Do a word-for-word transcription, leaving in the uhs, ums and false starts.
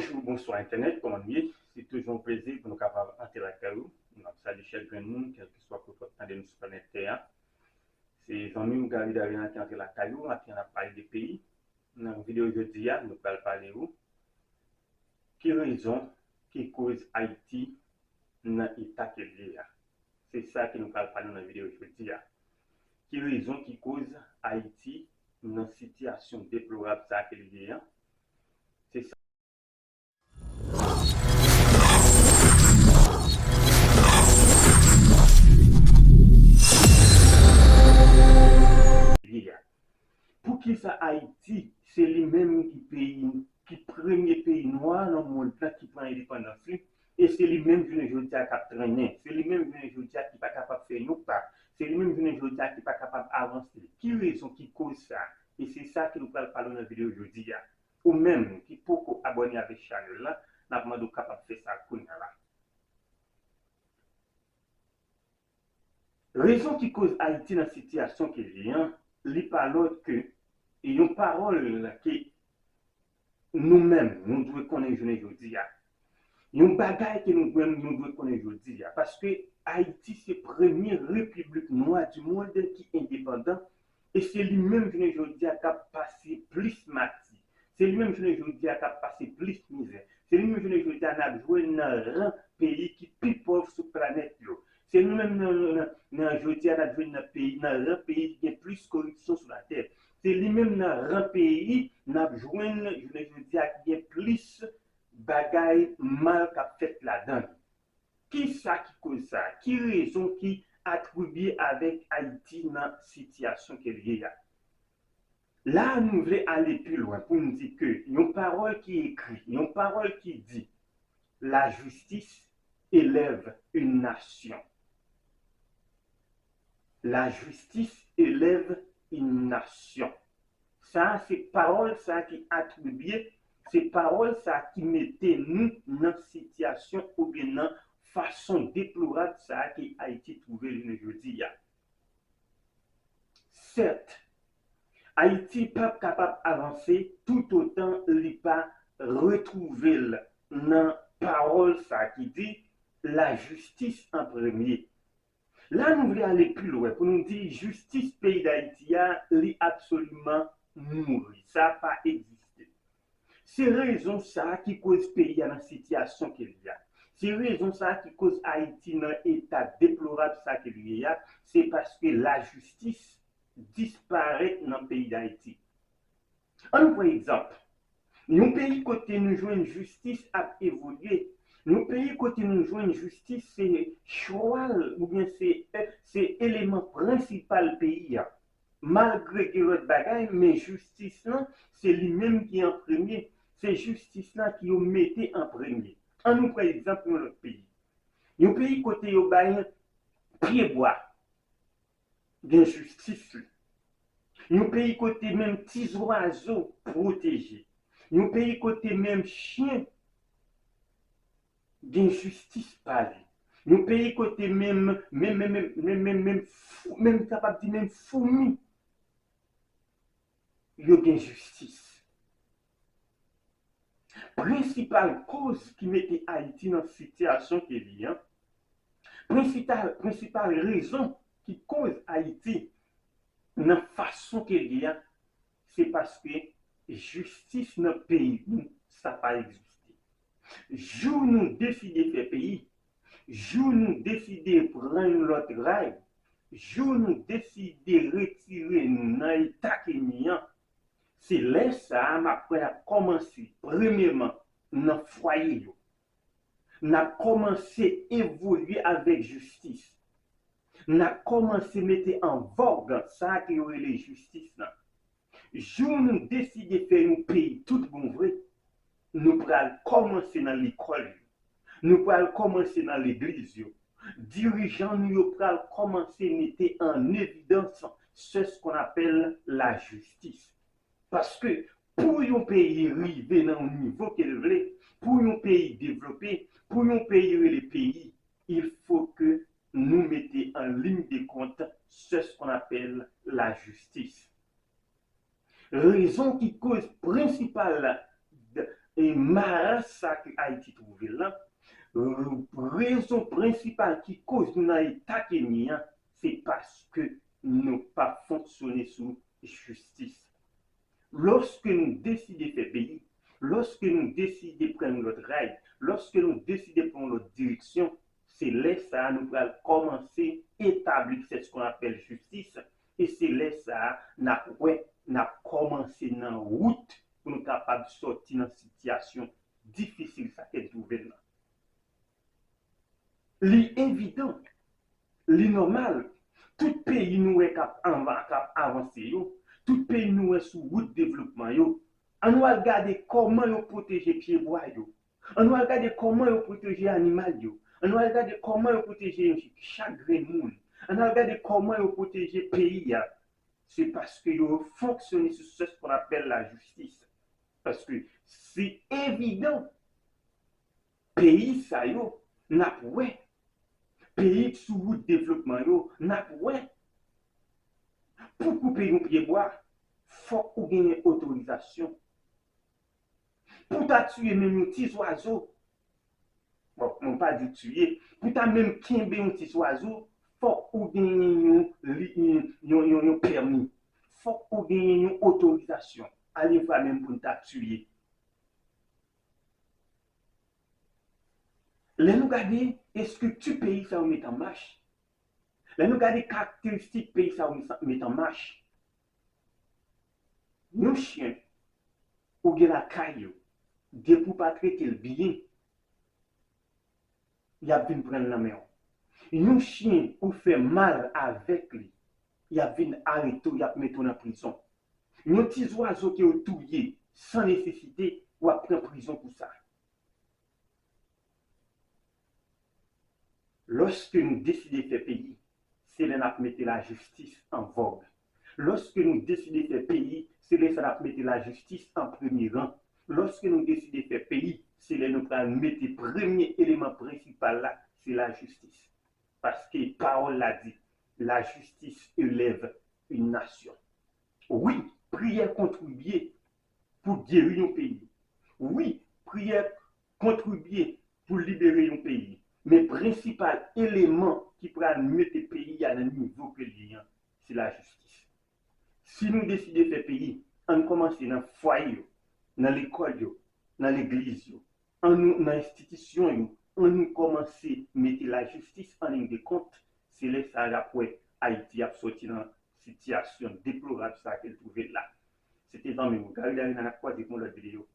Bonjou, bonswa entènèt, kòman nou ye? Se toujou yon plezi pou nou kapab antre lakay ou. N ap salye chak grenn moun, kèlkeswa kote w ap tande nou sou planèt tè a. Se zanmi w Gary Darena ki antre lakay ou, maten an n ap pale de peyi. Nan videyo jodi a, nou pral pale ou ki rezon ki koz Ayiti nan eta ke l ye a. Se sa ke nou pral pale nan videyo jodi a. Ki rezon ki koz Ayiti nan sitiyasyon deplorab sa ke l ye a? Se sa. Poukisa Ayiti se li menm ki peyi, ki premye peyi nwa nan mond lan ki pran endepandans li, e se li menm jounen jodi a k ap trennen, se li menm jounen jodi a ki pa kapab fè yon pa, se li menm jounen jodi a ki pa kapab avanse? Ki rezon ki koz sa? E se sa ke nou pral pale nan videyo jodi a. Ou menm ki poko abòne avèk chanèl la, n ap mande w kapab fè sa kounye a la. Rezon ki koz Ayiti nan sitiyasyon ke l ye an, li pa lòt ke yon pawòl ke nou menm, nou dwe konnen jounen jodi a. Yon bagay ke nou menm, nou dwe konnen jodi a. Paske Ayiti se premye repiblik nwa di mond ki endepandan, e se li menm jounen jodi a k ap pase plis mati. Se li menm jounen jodi a k ap pase plis mizè. Se li menm jounen jodi a n ap jwenn nan ran peyi ki pi pòv sou planèt yo. Se nou menm nan, nan, nan jodi a n ap jwenn nan peyi, nan ran peyi ki gen plis koripsyon sou latè. Se li menm nan ran peyi n ap jwenn jounen jodi a ki gen plis bagay mal k ap fèt ladan li. Ki sa ki koz sa? Ki rezon ki atribye avèk Ayiti nan sitiyasyon ke l ye a? La a, nou vle ale pi lwen pou n di ke yon pawòl ki ekri, yon pawòl ki di, la justice élève une nation. La justice élève une nation. Sa a se pawòl sa a ki atribye, se pawòl sa a ki mete nou nan sitiyasyon oubyen nan fason deplorab sa a ke Ayiti twouve l jounen jodi a. Sèt, Ayiti p ap kapab avanse toutotan li pa retwouve l nan pawòl sa a ki di, la justice en premier. La nou vle ale pi lwen pou nou di jistis peyi Dayiti a, li absoliman mouri. Sa pa egziste. Se rezon sa a ki koz peyi a nan sitiyasyon ke l ye a. Se rezon sa a ki koz Ayiti nan eta deplorab sa ke l ye a, se paske lajistis disparèt nan peyi Dayiti. Ann pran egzanp. Yon peyi kote nou jwenn jistis ap evolye, yon peyi kote nou jwenn jistis se chwal oubyen se, se eleman prensipal peyi a. Malgre gen lòt bagay, men jistis lan, se li menm ki an premye. Se jistis lan ki yo mete an premye. Ann nou pran egzanp yon lòt peyi. Yon peyi kote yo bay pyebwa gen jistis li. Yon peyi kote menm ti zwazo pwoteje. Yon peyi kote menm chen gen jistis pa li. Yon peyi kote menm, menm, menm, menm, menm, menm, menm fou-, menm kapab di menm foumi yo gen jistis. Prensipal koz ki mete Ayiti nan sitiyasyon ke li an, prensipal, prensipal rezon ki koz Ayiti nan fason ke li an, se paske jistis nan peyi nou, sa pa egziste. Jou nou deside fè peyi, jou nou deside pran yon lòt ray, jou nou deside retire nou nan eta ke n ye an, se lè sa a m ap kwè n ap kòmanse, premyèman, nan fwaye yo. N ap kòmanse evolye avèk jistis. N ap kòmanse mete an vòg sa ke yo rele jistis lan. Jou nou deside fè yon peyi tout bon vre, nou pral kòmanse nan lekòl yo. Nou pral kòmanse nan legliz yo. Dirijan nou yo pral kòmanse mete an evidans ce qu'on appelle la justice. Paske pou yon peyi rive nan yon nivo ke l vle, pou yon peyi devlope, pou yon peyi rele peyi, il faut que nou mete an ligne de compte ce qu'on appelle la justice. Rezon ki koz prensipal e maras sa ke Ayiti twouve l lan, rezon prensipal ki koz nou nan eta ke n ye an, se paske nou pa fonksyone sou jistis. Lòske nou deside fè peyi, lòske nou deside pran yon lòt ray, lòske nou deside pran yon lòt direksyon, se lè sa a nou pral kòmanse etabli sa se qu'on appelle justice, e se lè sa a n ap wè, n ap kòmanse nan wout pou nou kapab sòti nan sitiyasyon difisil sa ke n twouve l lan. Li evidan, li nòmal, tout peyi nou wè k ap anva-, k ap avanse yo, tout peyi nou wè sou wout devlopman yo, ann nou al gade kòman yo pwoteje pyebwa yo, ann nou al gade kòman yo pwoteje animal yo, ann nou al gade kòman yo pwoteje chak grenn moun, ann nou al gade kòman yo pwoteje peyi a. Se paske yo fonksyone sou sa se qu'on appelle la justice. Paske se evidan, peyi sa yo, n ap wè, peyi k sou wout devlopman yo, n ap wè, pou koupe yon pyebwa, fòk ou genyen otorizasyon. Pou ta tiye menm yon ti zwazo, bon, mwen pa di tiye, pou ta menm kenbe yon ti zwazo, fòk ou genyen yon, li-, yon, yon, yon, yon pèmi. Fòk ou genyen yon otorizasyon. Ale vwa menm pou n ta tiye. Lè nou gade estrikti peyi sa yo met an mach, lè nou gade karakteristik peyi sa yo met an mach, yon chen ou gen lakay ou, depi w pa trete l byen, y ap vin pran l nan men w. Yon chen ou fè mal avèk li, y ap vin arete w, y ap mete w nan prizon. Yon ti zwazo ke w touye san nesesite, w ap pran prizon pou sa. Lòske nou deside fè peyi, se lè n ap mete lajistis an vòg. Lòske nou deside fè peyi, se lè sa n ap mete lajistis an premye ran. Lòske nou deside fè peyi, se lè nou pral mete premye eleman prensipal la, se lajistis. Paske pawòl la di, la justice élève une nation. Wi, priyè kontribye pou geri yon peyi. Wi, priyè kontribye pou libere yon peyi. Men prensipal eleman ki pral mete peyi a nan nivo ke l ye an, se lajistis. Si nou deside fè peyi, ann kòmanse nan fwaye yo, nan lekòl yo, nan legliz yo, ann nou, nan enstitisyon yo, ann nou kòmanse mete lajistis an liy de kont, se lè sa a n ap wè Ayiti ap sòti nan sitiyasyon deplorab sa ke l twouve l la. Se te zanmi w, Gary Darina, n ap kwaze pou yon lòt videyo.